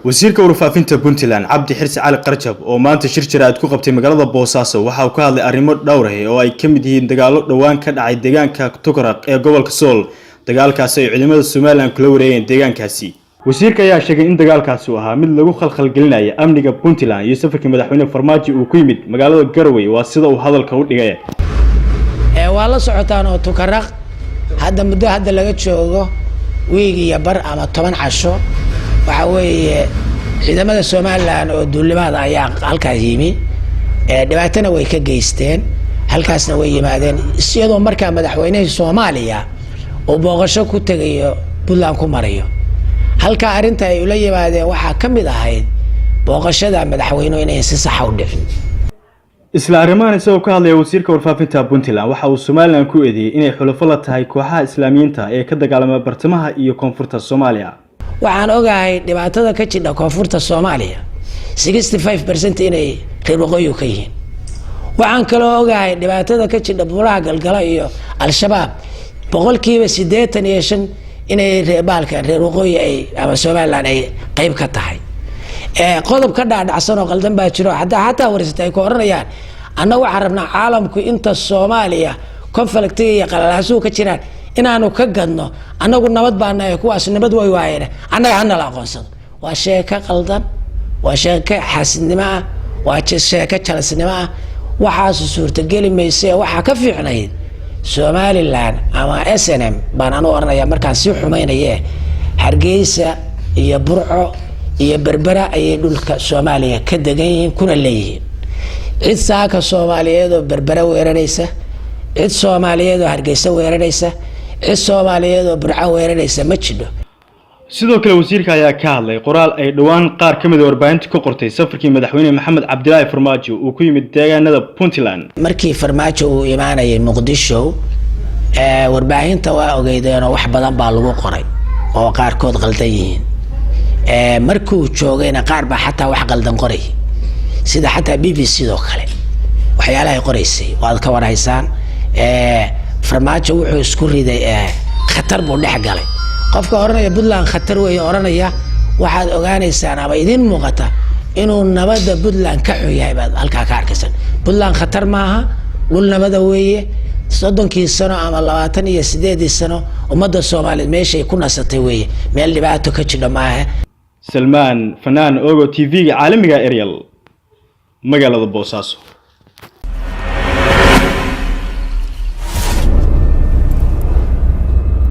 Wasiirka warfaafinta Puntland, Cabdi Xirsi Cali Qarjab, oo maanta shir jaraa'id ku qabtay magaalada Boosaaso, waxa uu ka hadlay arrimo dhowr ah oo ay ka mid yihiin dagaallo dhowaan ka dhacay deegaanka Tukaraq ee gobolka Sool, dagaalkaasi ay ciidamada Somaliland kula wareegeen deegaankaasi. Wasiirka ayaa sheegay in dagaalkaasi uu ahaa mid lagu khalkhalgelinaya amniga Puntland iyo safarkii Madaxweyne Farmaajo uu ku yimid magaalada Garowe, waa sida uu hadalka u dhigay. Waa la socotaan oo Tukaraq hadda muddo hadda laga joogo wiig iyo bar ama 10 casho, waxa weeye ciidamada Somaliland oo duulimaada ayaa halkaas yimi, dhibaatana way ka geysteen, halkaasna way yimaadeen iyadoo markaa madaxweynihii Soomaaliya uu booqasho ku tegayo Puntland ku marayo. Halkaa arrinta ay ula yimaadeen waxaa ka mid ahayd booqashada madaxweynuhu inayn si saxa u dhicin. Isla arrimahan isagoo ka hadlaya, wasiirka warfaafinta Puntland waxa uu Somaliland ku eedeeyey inay xulafo la tahay kooxaha Islaamiyiinta ee ka dagaalama bartamaha iyo koonfurta Soomaaliya. Waxaan ogahay dhibaatada ka jidha koonfurta Soomaaliya 65% inay reer waqooyi ka yihiin. Waxaan kaloo ogahay dhibaatada ka jidha buuraha Galgalo iyo Al-Shabaab 85% inay baalka reer waqooyi ay ama Somaliland ay qeyb ka tahay. Qodob ka dhaadhacsan oo qaldan baa jiro, xataa warisata ay ku oranayaan: annaga waxaan rabnaa caalamku inta Soomaaliya conflictiga iyo qalalaasuhu ka jiraan inaanu ka gadno, annagu nabad baanahay, kuwaas nabad way waayeen, annaga hanala aqoonsado. Waa sheeko qaldan, waa sheeko xaasidnimo ah, waa sheeko jalasnimo ah. Waxaasu suurtageli mayse. Waxaa ka fiicnayd Somaliland ama SNM baan anu oranaya markaan sii xumaynaye, Hargeysa iyo Burco iyo Berbera ayay dhulka Soomaaliya ka degan yihiin kuna leeyihiin. Cid saaka Soomaaliyeed oo Berbera weeraraysa, cid Soomaaliyeed oo Hargeysa weeraraysa, cid Soomaaliyeed oo Burco weeraraysa ma jidho. Sidoo kale wasiirka ayaa ka hadlay qoraal ay dhowaan qaar ka mid a warbaahinta ku qortay safarkii Madaxweyne Maxamed Cabdilaahi Farmaajo uu ku yimid deegaanada Puntland. Markii Farmaajo uu imaanayay Muqdisho, warbaahinta waa ogeydeenoo wax badan baa lagu qoray oo qaarkood qaldan yihiin. Markuu joogayna qaar baa xataa wax qaldan qoray, sida xataa BBC doo kale waxyaalahay qoraysay waad ka warhaysaan. Farmaajo wuxuu isku riday khatar buu dhex galay. Qofka odhanaya Puntland khatar weeye odhanaya, waxaad ogaanaysaan ama idiin muuqata inuu nabadda Puntland ka xun yahay baad halkaa ka arkaysaan. Puntland khatar maaha, dhul nabada weeye. 30kii sano ama 28dii sano ummadda Soomaaliyeed meeshay ku nasatay weeye, meel dhibaato ka jidho maaha. Salmaan Fanaan Ogo, TV-ga caalamiga Ariel, magaalada Boosaaso.